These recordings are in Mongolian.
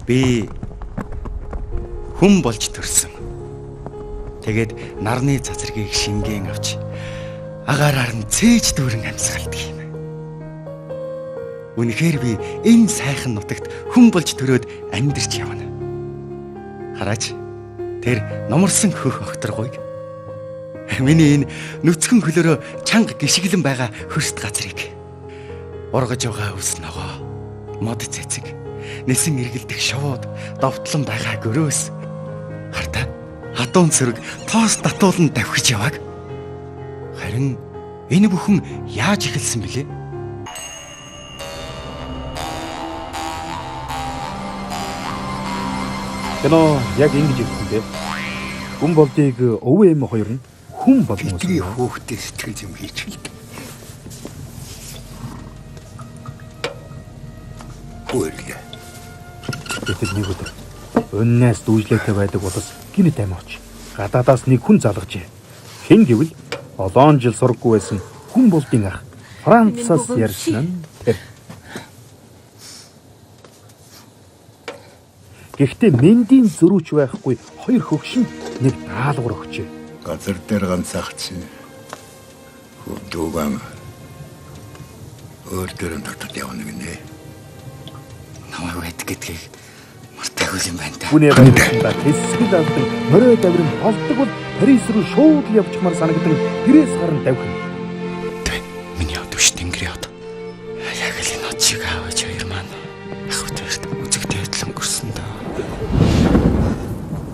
Би хүн болж төрсөн. Тэгээд нарны цацрагийг шингээн авч агаараар нь цээж дүүрэн амьсгалдаг юм. Үнэхээр би энэ сайхан нутагт хүн болж төрөөд амьдарч явна. Хараач, тэр номорсон хөх огторгуйг. Миний энэ нүцгэн хөлөөрөө чанга гიშгэлэн байгаа хөрст газрыг. Ургаж байгаа өвс ногоо, мод цэцэг, нисэн эргэлдэх шовууд, довтлон байгаа гөрөөс. Хартаа адуун цэрэг тоос татуулан давхиж явааг. Харин энэ бүхэн яаж эхэлсэн бilé? Кино яг ингэж ирсэн дээ. Гүн болдыг өвөө эм хоёр нь хүн болгон Бидний өсгөнө. хөөхтэй сэтгэл зэм хийчихэлдэг. Хөөрлөө. Гэтэл нэг өдөр өннөөс дүүжлээтэй байдаг улс гинэт амиоч. Гадаадаас нэг хүн залгажээ. Хэн гэвэл олон жил сурггүй байсан хүн болдын ах Францаас ярьсан нь тэр. Гэхдээ мэндийн зөрүүч байхгүй хоёр хөгшинд нэг даалгавар өгчээ. Газар дээр ганцаах чинь дүүган өөр дөрөн дотод явна гинэ. Намайг байдаг гэдгийг мартаагүй юм байна та. Гүнээ баярлалаа. Тэсгэл алдан морой даврын болдог бол Парис руу шууд л явчихмаар санагдан гэрээс гарan давхина. Тэ, миний хот биш Тэнгэрийн хот. Яг л энэ хот шиг аав ээж хоёр маань ах бүтээрт үзэгтэй адил өнгөрсөн дөө.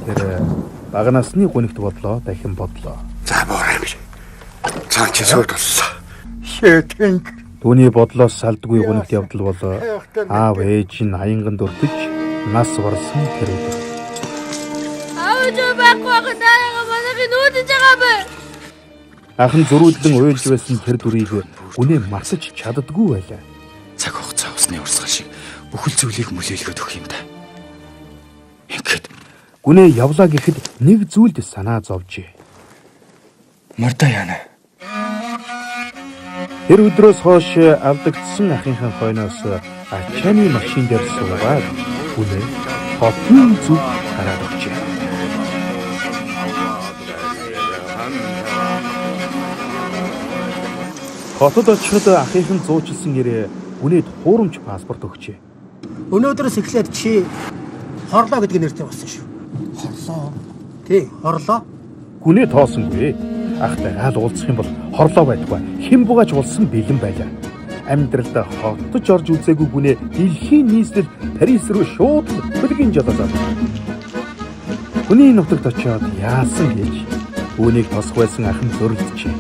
Тэр бага насны гунигт бодлоо дахин бодлоо. За буурай биш. Цаан чи сүйд боллоо. Шээ тэнгэр. Түүний бодлоос салдгүй гунигт явдал бол аав ээж нь аянганд өртөж нас барсан тэр өдөр. Аав ч байхгүй байхад аяга манайхыг нүүдэж байгаа бэ? Ах нь зөрүүдлэн уйлж байсан тэр дүрийг гүнээ мартаж чаддаггүй байлаа. Цаг хугацаа усны урсгал шиг бүхэл зүйлийг мөлөөлгöd өгөх юм да. Ингээд Гүнээ явлаа гэхэд нэг зүйлд санаа зовжээ. мордоо яана. Тэр өдрөөс хойш алдагдсан ахынхаа хойноос ачааны машин дээр суугаад гүнээ хотын зүг гараад өгчээ. Хотод очиход ахынх нь зуучилсан нэрээ гүнээд хуурамч паспорт өгчээ. Өнөөдрөөс эхлээд чи хорлоо гэдэг нэртэй болсон шүү. Хорлоо. Тий, хорлоо. Гүнээ тоосонгүй. Ахтайгаа л уулзах юм бол хорлоо байдгүй. Хэн бугаач болсон бэлэн байлаа. Амьдралдаа хотож орж үзээгүй гүнээ дэлхийн нийслэл Парис руу шууд хөлгийн жолоо зав. Хүний нутагт очиод яасан гэж үүнийг тосох байсан ах нь зөрөлдөжээ.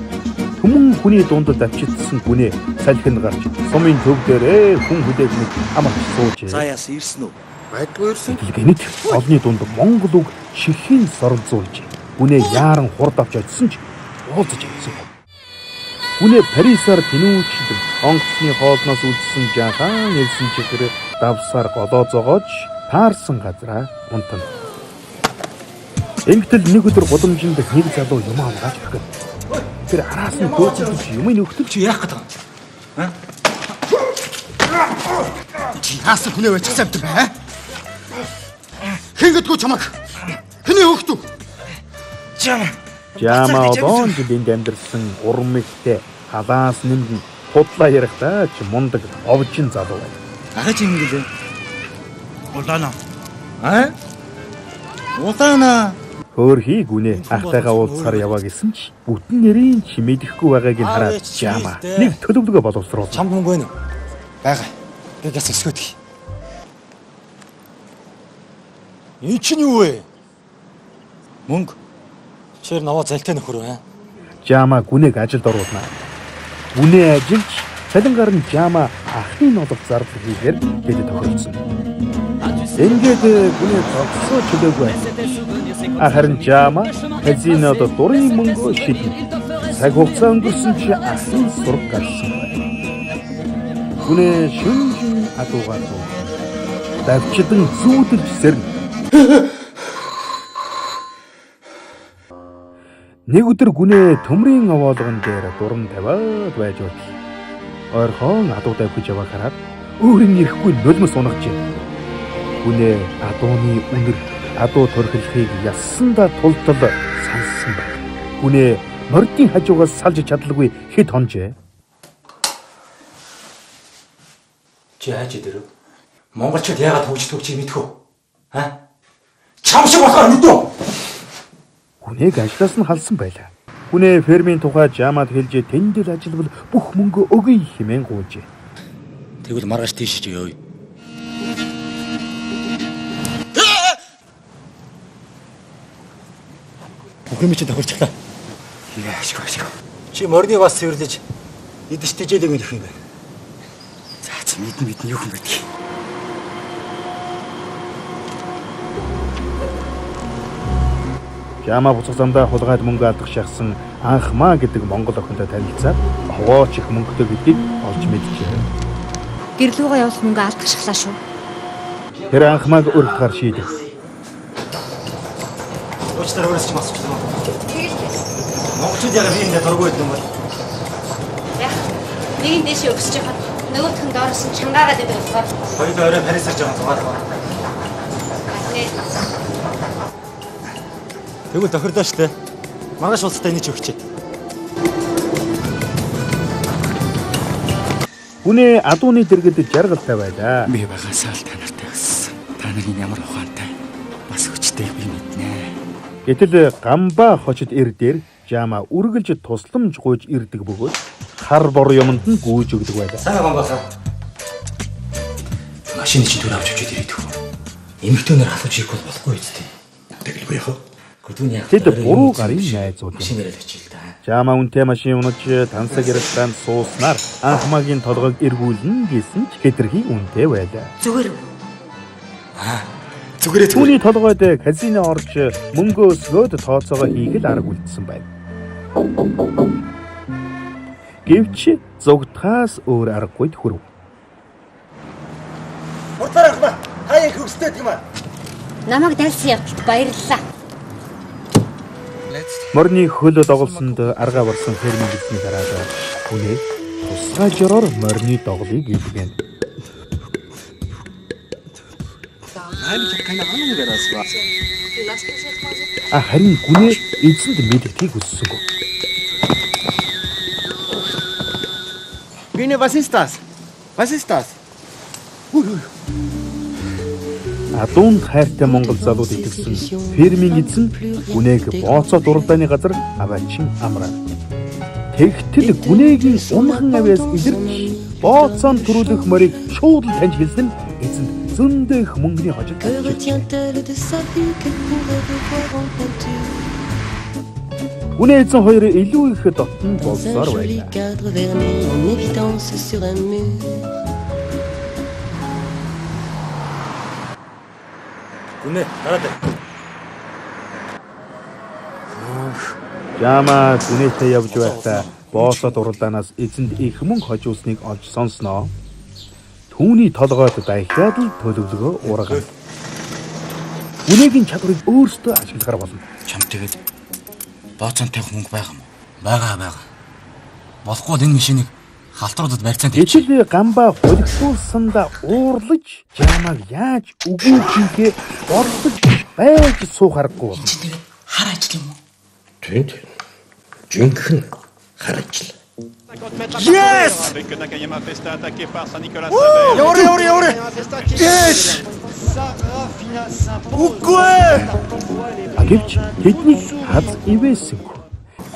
Түмэн хүний дунд давчидсан гүнээ салхинд гарч сумын төв дээрээ хүн хүлээг нэг амарч суужээ. За яасан ирсэн үү? Байдгүй ирсэн. Гэтэл гэнэт олны дунд монгол үг чихийн соролзуулж гүнээ яаран хурд авч очисон ч уулзаж чадсангүй. Гүнээ Парисаар тэнүүчлэн онгоцны хоолноос үлдсэн жаахан элсэн чихэр давсаар голоо зогоож таарсан газраа унтана. Ингэтэл нэг өдөр гудамжинд нэг залуу юм авгааж өгөх. Тэр араас нь хөөцөлдөж юмыг өгтөл Чи яах гээд байгаа юм? Аа? Чи яасан хүнээ байчихсан юм бэ? аа? Хэн гэдгүү чамайг? Хэний хөөхтүү? Жаа. Жама олон жил энд амьдарсан урам ихтэй халаас нэмгэн худлаа ярихдаа ч мундаг овжин залуу байв. Агаж юм гэлээ. Улаана. Аа? Улаана. Хөөрхий гүнээ ахтайгаа уулзахаар яваа гэсэн ч бүтэн нэрийн ч мэдэхгүй байгааг нь хараад Жама нэг төлөвлөгөө боловсруулав. Чамд мөнгө байна уу? Бага. Би газ өсгөөд. Энэ чинь юу вэ? Мөнгө. Чир наваа залтай нөхөр байна. Жама гүнээг ажилд оруулна. Гүнээ ажиллаж цалингаар нь Жама ахын нолог зардал хийхээр тэд тохиролцсон. Ингээд гүнээ зогсоо чөлөөгүй. Харин Жама казинод дурын мөнгөө шиднэ. Цаг хугацаа өнгөрсөн чи ахын сураг гарсан байна. Гүнээ шүнжин адуугаар суув. Давчдан зүүдэлж сэрнэ. Нэг өдөр гүнээ төмрийн овоолгон дээр дуран тавиад байж байтал ойрхон адуу давхиж яваа хараад өөр нь ирэхгүй нулимс унагчээ. Гүнээ адууны үнэр адуу төрхлөхийг яссандаа тултал сансан байв. Гүнээ мордын хажуугаас салж чадалгүй хэд хонжээ. Чи хайж идэрв? Монголчууд яагаад хөгждөг чи мэдэх үү? А? Чам шиг болохоор мэдв. Гүнээг ажлаас нь халсан байлаа. Гүнээ фермийн тухай жамаад хэлж тэндэл ажилбал бүх мөнгө өгье хэмээн гуйжээ. Тэгвэл маргааш тийш явъя. Бүх юм чи тохирчихлаа. Яашгүй ашгүй. Чи морины бас цэвэрлэж идэж тэжээлэг мэдэх юм байна. За чи мэднэ мэднэ юу юм бэ? Жамаа буцах замдаа хулгайд мөнгө алдах шахсан Анхмаа гэдэг монгол охинтой танилцаад овооч их мөнгөтэй гэдгийг олж мэджээ. Гэрлүүгээ явуулах мөнгө алдах шахлаа шүү. Тэр Анхмааг өргөхөөр шийдэв. Уучлаарай өөрөөс ч масч юм. Монголчууд яагаад биендээ дургүй байдаг юм бол? Яг нэг нь дэшээ өсөж яхад нөгөөх нь доороос нь чангаагаад байдаг болохоор Хоёулаа орой Парис харж байгаа зугаалгаа. нэ. Тэгвэл тохирлоо штэ. Маргааш уулзтаа энийг чи өгчээ. Гүнээ адууны дэргэд жаргалтай байлаа. Би багасаа л та нартай өссөн. Та нарын ямар ухаантай бас хүчтэй би мэднэ. Гэтэл Гамба хочид ир дээр Жама үргэлж тусламж гуйж ирдэг бөгөөд хар бор юмд нь гүйж өгдөг байлаа. Сайн гомбохоо. Машины чинь түр авч авчиад ирээд хөө. Эмэгтэйнэр халууж ирэх бол болохгүй үстэй. Тэгэлгүй яах вэ? Гүдүүн яах. Тэд буруу гарын найзууд юм. Машин яриад очил та. Жама үнтэй машин унаж тансаг ресторанд сууснаар Анхмагийн толгойг эргүүлнэ гэсэн ч хэтэрхий үнэтэй байлаа. Зүгээр үү? Зүгээрээ Түүний толгойд казино орж мөнгө өсгөөд тооцоогоо хийх л арга үлдсэн байв. Гэвч зугтахаас өөр аргагүй хүрв. Хурдлаар авах. Та их хөвстэй юм аа. Намайг дайлсан явдалд баярлалаа. Морины хөл доголсонд аргаа барсан фермийн гэсний хараад хүнээ тусгай жороор морины доголыг идгэн. А харин гүнээ эзэнд мэддэхийг хүссэнгүй. Гинэ was ist das? Was ist das? Адуунд хайртай монгол залууд итгэсэн фермийн эзэн гүнээг бооцоо дуралдааны газар аваачин амраа. Тэгтэл гүнээгийн унхан авиас илэрч бооцоон төрүүлэх морийг шууд л таньж хэлсэн нь эзэнд зөндөө их мөнгөний хожид Que авчирчээ. retient-elle de sa vie qu'elle pourrait revoir en peinture? Гүнээ эзэн хоёр илүү их дотн Dans un болсоор joli байлаа. cadre verni en évidence sur un mur. Гүнээ гараад ир. Жама гүнээтэй явж байхдаа бооцоо дуралдаанаас эзэнд их мөнгө хожуулсныг олж сонсноо. Түүний толгойд дахиад л төлөвлөгөө ургав. Гүнээгийн чадварыг өөрсдөө ашиглахар болно. Чам тэгээд бооцоон тавих мөнгө байгаа юм уу? Бага бага. Болохгүй бол энэ машиныг халтруудад барьцаан тавьчих. Гэтэл Гамба холигдуулсандаа уурлаж Жамаг яаж үгүй хийхээ борлож байж суух аргагүй болно. Чи тэгээд хар ажил юм уу? Тийм тийм. Жинхэнэ хар ажил. Yes! Явар явар явар. Yes! Үгүй ээ. А гэвч тэднийг хаз ивэсэнгүй.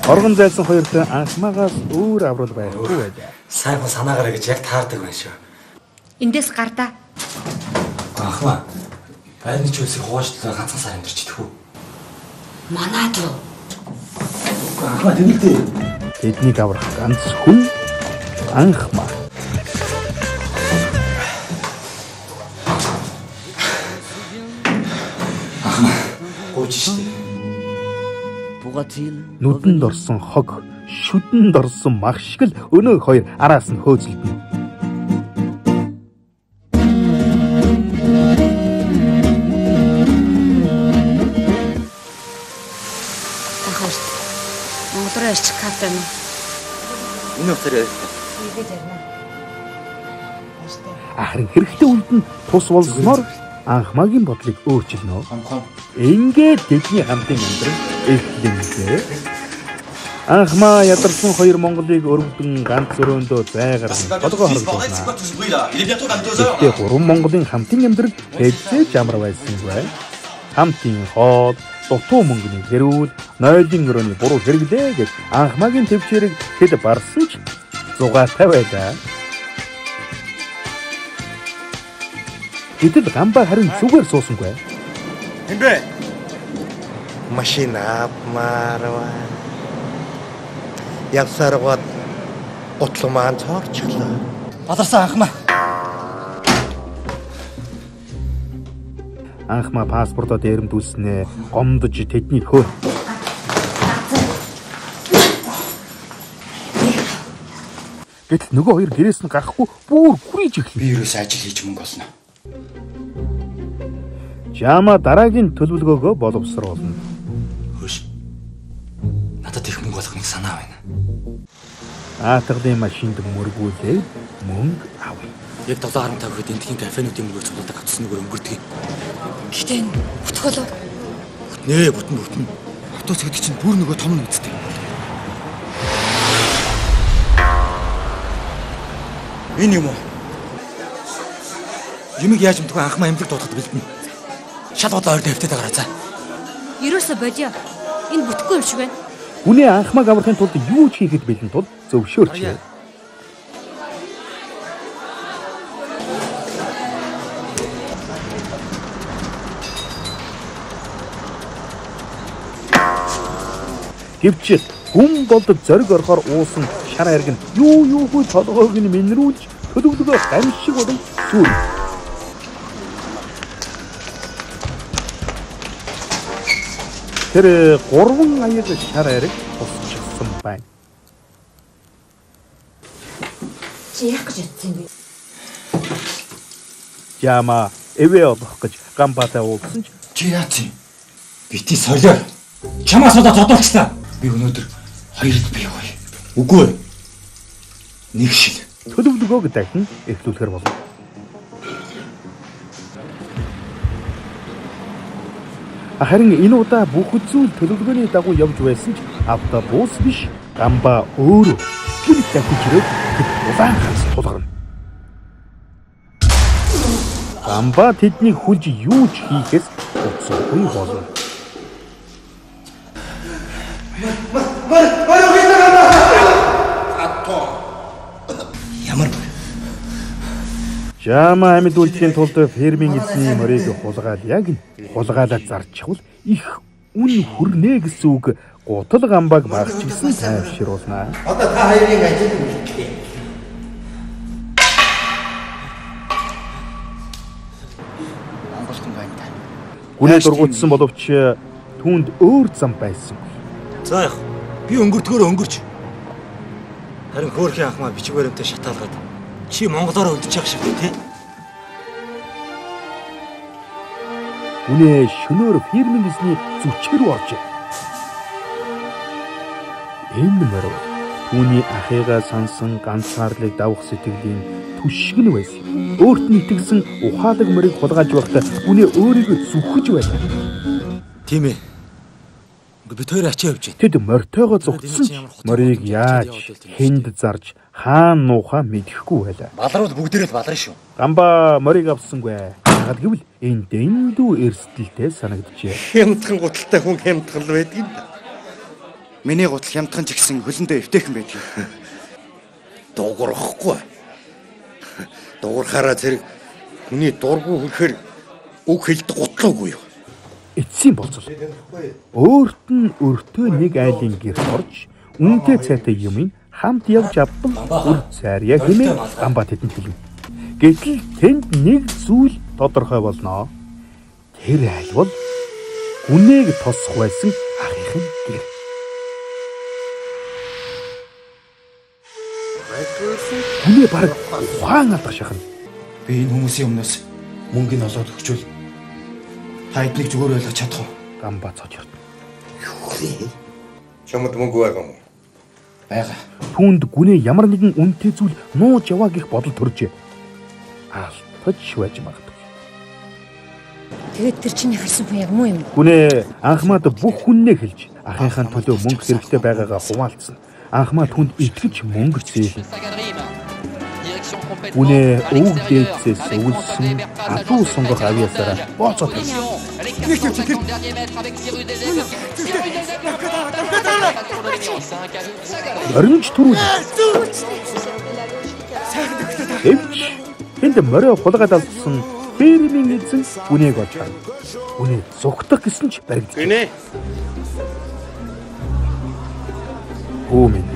Оргон зайлсан хоёрт анхмаагаас өөр аврал байхгүй байлаа. Сайхан санаагаараа гэж яг таардаг байна шүү. Эндээс гардаа. Ахмаа. Байрны чөлсийг хуваажтлаа ганцхан сар амьдарч идэх үү? Манад руу. Ахмаа тэмэлдээ. Тэднийг аврах ганц хүн анхмаа. Гууж штэ. Нүдэнд орсон хог, шүдэнд орсон мах шиг л өнөө хоёр араас нь хөөцөлдөнө. Та хоёрт Монгол руу ярьчих кафе байна уу? Энэ утгаар ярьлаа. Эргэж ярина. Харин хэрэгтэй үед нь тус болсноор Анхмагийн бодлыг өөрчилнө. Хом хом. Ингээд тэдний хамтын амьдрал эхлэнэ. Анхмаа ядарсан хоёр Монголыг өргөдөн ганц өрөөндөө зайгарна. Толгой хорогдуулна. Гэхдээ гурван Монголын хамтын амьдрал хэзээ ч амар байсангүй. Хамтын хоол, дутуу мөнгөний хэрүүл, нойлын өрөөний буруу хэрэглээ гэж Анхмагийн төвчээрийг тэд барсан ч зугаатай байлаа. Гэтэл Гамба харин зүгээр суусангүй. Хинбэ? Машин авмаар байна. Явсаргаад гутлан маань цоорчлоо. Баларсан анхмаа. Анхмаа паспортоо дээрэмдүүлснээ гомдож тэдний хөө. Гэтэл нөгөө хоёр гэрээс нь гарахгүй бүр гүрийж эхлэв. Би ерөөсөө ажил хийж мөнгө олно. Жама дараагийн төлөвлөгөөгөө боловсруулна. Хөөш. Надад их мөнгө олох нэг санаа байна. Аатгалын машинд мөргүүлээд мөнгө авъя. Яг 7.5 гэхэд энтхийн кафенуудын мөнгөөр цуглуулдаг авцсан нүгээр өнгөрдөг. Гэхдээ энэ бүтэх болов. Бүтнэ, бүтэн бүтэн. Автобус гэдэг чинь бүр нөгөө том нүдтэй. Энэ юм уу? Юмыг яаж мэдгүй анхмаа эмнэлэг дуудахад бэлдэнэ. Шал бодлоо ойр тавьтаад агараа за. Ерөөсө бодио. Энэ бүтэхгүй юм шиг байна. Гүнээ анхмааг аврахын тулд юу ч хийхэд бэлэн тул зөвшөөрчээ. Гэвч гүн болд зориг орохоор уусан шар хайрг нь юу юугүй толгойг нь минрүүлж төлөвлөгөө гамшиг болон сүүр. Тэр гурван аяг шар хайрг тусчихсан байна. Чи яах гэж утсан юм бэ? Жама эвэ олох гэж Гамбатай уулзсан ч Чи яац юм? Бити солиор. Чамаас удаа зодуулчлаа. Би өнөөдөр хоёрд бий гоё. Үгүй ээ. Нэг шил. төлөвлөгөөг дахин эхлүүлэхэр болно. Харин энэ удаа бүх зүйл төлөвлөгөөний дагуу явж байсан ч автобус биш Гамба өөрөө гинт дахиж ирээд тэд улаан ханс тулгарна. Гамба тэднийг хүлж юу ч хийхээс утсахгүй болно. Ямар мөр? Жама амьд үлдэхийн тулд фермийн эзний морийг хулгаал яг нь хулгайлаад зарчихвал их үн хүрнэ гэсэн үг гутал гамбаг багч гисэн тайвшруулна. Одоо та хоёрын ажил үлдлээ. Монгол хүн байна та. Гүнээ дургуутсан боловч түүнд өөр зам байсан. За яах. Би өнгөрдгөөр өнгөрч. Харин хөөрхийн анхмаа бичиг баримтаа шатаалгаад чи монголоор өлдөж явах шиг тий. Гүнээ шөнөөр фермийн эзний зүчээр рүү оржээ. Энэ морь түүний ахыгаа сансан ганцаарлыг давах сэтгэлийн түшиг нь байсан. Өөрт нь итгэсэн ухаалаг морийг хулгайлж байхдаа гүнээ өөрийгөө зүхэж байлаа. Тийм ээ. Ингээ бит хоёр ачаа явж байна. Тэд мортойгоо зугтсан ч морийг яаж хүнд зарж хаан нуухаа мэдэхгүй байлаа. Балруул бүгдээрээ л баларна шүү. Гамба морийг авсангүй. Яагаад гэвэл энэ дэндүү эрсдэлтэй санагджээ. Хямдхан гуталтай хүн хямдхан л байдаг юм да. Миний гутал хямдхан ч гэсэн хөлөндөө эвтэйхэн байдаг. Дугурахгүй. Дугурхаараа зэрэг хүний дургу хүрэхээр үг хэлдэг гутлаагүй юу? Эцсийн болцол. Өөрт нь өртөө нэг айлын гэрт орж үнэтэй цайтай юмыг хамт явж авбал үр цайрья хэмээн Гамба тэдэнд хэлнэ. Гэтэл тэнд нэг зүйл тодорхой болно. Тэр айл бол гүнээг тосох байсан ахын гэр. Гүнээ бараг ухаан алдах шахна. Би энэ хүмүүсийн өмнөөс мөнгө нь олоод өгчвөл та эднийг зүгээр ойлгож чадах уу? Гамба цочорд. Чамд мөнгө байгаа юм уу? Байгаа. Түүнд гүнээ ямар нэгэн үнэтэй зүйл нууж яваа гэх бодол төржээ. Алтаж байж магадгүй. Тэгээд тэр чиний харсан хүн яг муу юм уу? Гүнээ Анхмаад бүх хүннээ хэлж ахынхаа төлөө мөнгө хэрэгтэй байгаагаа хуваалцсан. Анхмаа түнд итгэж мөнгө зээлнэ. Гүнээ өвөг дээдсээс өвлсөн адуу сунгах авьяасаараа бооцоо тавьсан. Моринж түрүүл. Гэвч тэнд морио хулгайд алдсан фермийн эзэн гүнээг олж харна. Гүнээ зүгтах гэсэн ч баригдаж. Гүнээ. Хүү минь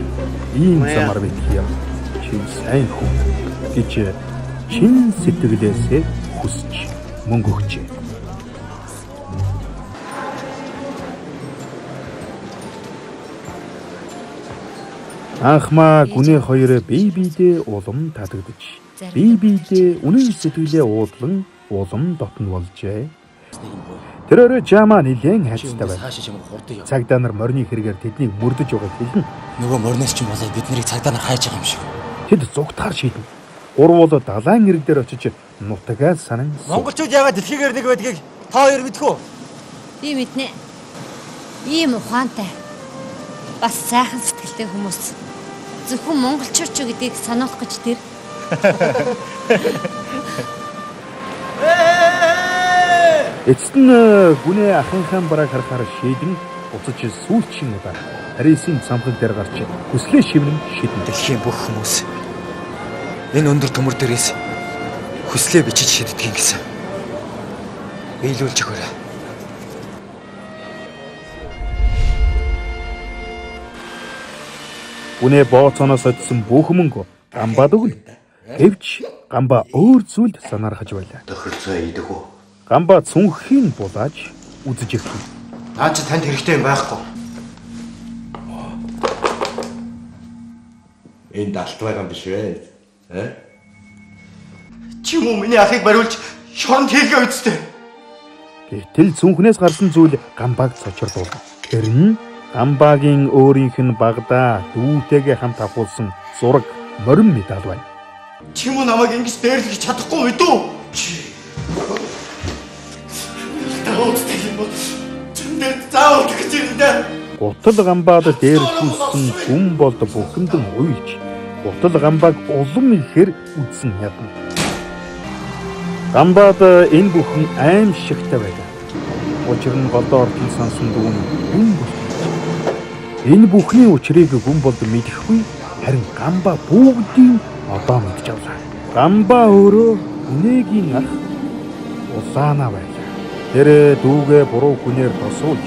ийм замаар битгий яв. Чи сайн хүн гэж чин сэтгэлээсээ хүсч мөнгө өгчээ. Анхмаа гүнээ хоёр бие биедээ улам татагдаж, бие биедээ үнэн сэтгэлээ уудлан улам дотно болжээ. Тэр өрөө Жамаа нэлээн хайцтай байв. Хаашаа чамайг хурдан яв. Цагдаа нар морины хэрэгээр тэднийг мөрдөж байгааг хэлнэ. Нөгөө морноос ч юм болоод бид нарыг цагдаа нар хайж байгаа юм шиг. Тэд зугтахаар шийднэ. Гурвуул далайн эрэг дээр очиж нутгаа санан Монголчууд яагаад дэлхийгээр нэг байдгийг та хоёр мэдэх үү? Би мэднэ. Ийм ухаантай. Бас сайхан сэтгэлтэй хүмүүс. Зөвхөн монголчууд ч гэдгийг сануулах гэж тэр. Эцэст нь гүнээ ахынхаа барааг харахаар шийдэн буцаж сүүлчийн удаа Парисын цамхаг дээр гарч хүслээ шивнэн шиднэ. Дэлхийн бүх хүмүүс энэ өндөр төмөр дээрээс хүслээ бичиж шиддэг юм гэсэн. Биелүүлж өгөөрэй. Гүнээ бооцооноос одсон бүх мөнгө Гамбад өгнө. Гэвч Гамба өөр зүйлд санаархаж байлаа. Тохиролцоо идэх үү? Гамба цүнхийг булааж үзэж эхлэв. Наа чи танд хэрэгтэй юм байхгүй. Энд алт байгаа юм биш вэ? Э? Чи мөн миний ахыг бариулж шоронд хийлгээ үсттэй. Гэтэл цүнхнээс гарсан зүйл Гамбаг цочирдуулна. Тэр нь Гамбагийн өөрийнх нь багадаа дүүтэйгээ хамт авахулсан зураг морин медаль байна. Чи мөн намайг ингэж дээрлэж чадахгүй мэдүү? Чи. Таавтай юм бол чамд заавал гэж юм да. Гутал Гамбад дээрлэхүүлсэн гүн болд бухимдан уйлж гутал Гамбаг улам ихээр үзсэн ядна. Гамбад энэ бүхэн аимшигтай байлаа. Учир нь голдоо ортон сансан дүүн гүн болд. Энэ бүхний учрыг гүн болд мэдэхгүй, харин Гамба бүгдийн одоо мэдж авлаа. Гамба өөрөө гүнээгийн ах Улаана байлаа. Тэр дүүгээ буруу хүнээр тосуулж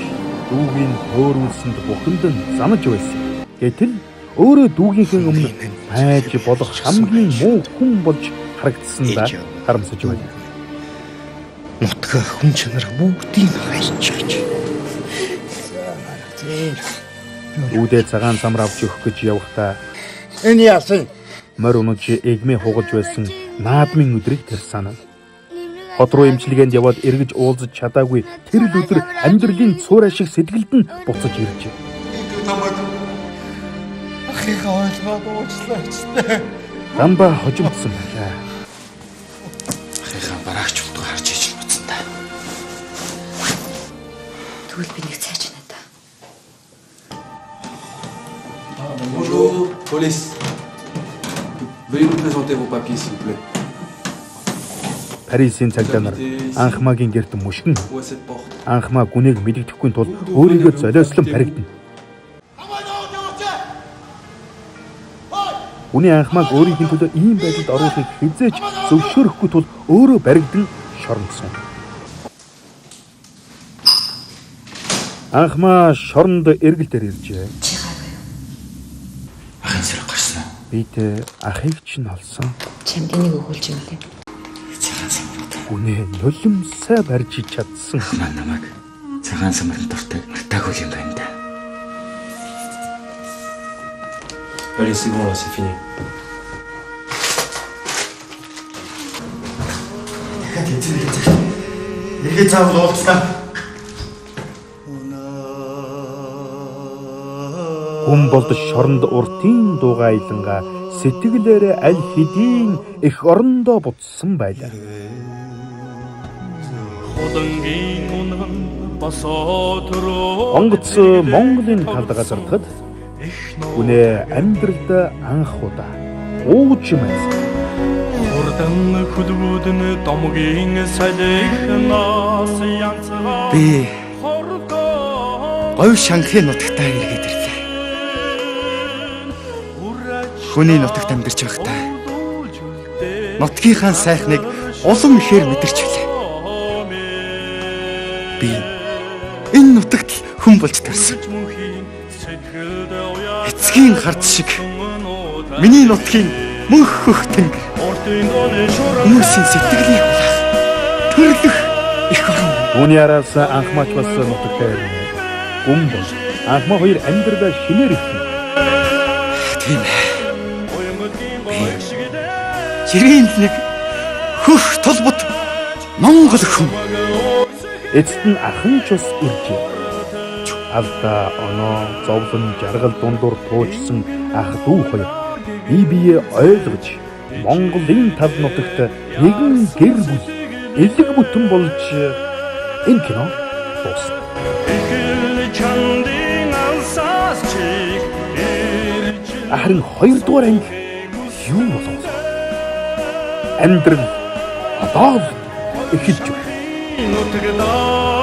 дүүгийн хөөрүүлсэнд бухимдан занаж байсан. Гэтэл өөрөө дүүгийнхээ өмнө хайж болох хамгийн муу хүн болж харагдсандаа харамсаж байлаа. Нутгаа хүн чанар бүгдийг хайчих. Үүдээ цагаан самар авч өгөх гэж явахдаа Энэ яасан? морь унаж эгмээ хугалж байсан наадмын өдрийг тэр санав. Хот руу эмчилгээнд яваад эргэж уулзаж чадаагүй тэр л өдөр амьдралын цуурай шиг сэтгэлд нь буцаж иржээ. Тамаг ахыгаа ойлгоод уучлаач. Гамба хожимдсан байлаа. Ахыхаа бараагч болтгоо харж ижил буцсан та. Тэгвэл би нэг цайч надаа. Bonjour, police. Veuillez nous présenter vos papiers, s'il vous plaît. Парисын цагдаа нар Анхмагийн гэрт мөшгөн Où est cette porte? Анхмаа гүнийг мэдэгдэхгүй тул өөрийгөө золиослон баригдана. Гүний Анхмааг өөрийнх нь төлөө ийм байдалд оруулахыг хэзээ ч зөвшөөрөхгүй тул өөрөө баригдан шорондсон. Анхмаа шоронд эргэлдээр иржээ. Чи гайгүй юу? Ахын сэрэг гарсан уу? Бид ахыг чинь олсон. Чамд энийг өгүүлж юм лээ. Цагаан самар. Гүнээ нулимсаа барьж чадсан. Маа намайг цагаан самарын дуртайг мартаагүй юм байна да. Allez, c'est bon, là, c'est fini. Дахиад эзэн нэгэн. Эргээ заавал уулзлаа. Хүн болд шоронд уртын дууга аялангаа сэтгэлээрээ аль хэдийн эх орондоо буцсан байлаа. Хулангийн унган босоо төрөө Онгоц Монголын талд газардахад Гүнээ амьдралд анх удаа ууж юмсан. Хурдан хөлбүүд нь домгийн салхинаас янзгаа Би говь шанхын нутагтаа эргээд ирлээ. Хүний нутагт амьдарч байхдаа нутгийнхаа сайхныг улам ихээр мэдэрч билээ. Би энэ нутагт л хүн болж төрсөн. Эцгийн харц шиг миний нутгийн мөнх хөх тэнгэр хүмүүсийн сэтгэлийг хулаах төрлөх их орон. Үүний араас Анхмаач бас нутагтаа ирнэ. Гүн бол Анхмаа хоёр амьдралаа шинээр эхэлнэ. Тийм ээ. Би жирийн нэг хөх тулбат Монгол хүн. Эцэст нь ахан ч бас иржээ. Алдаа, оноо, зовлон, жаргал дундуур туужсан ах дүү хоёр бие биеэ ойлгож Монголын тал нутагт нэгэн гэр бүл элэг бүтэн болж энэ кино дуусна. Харин хоёрдугаар анги юу болох вэ? Амьдрал одоо л эхэлж байна. Нутагт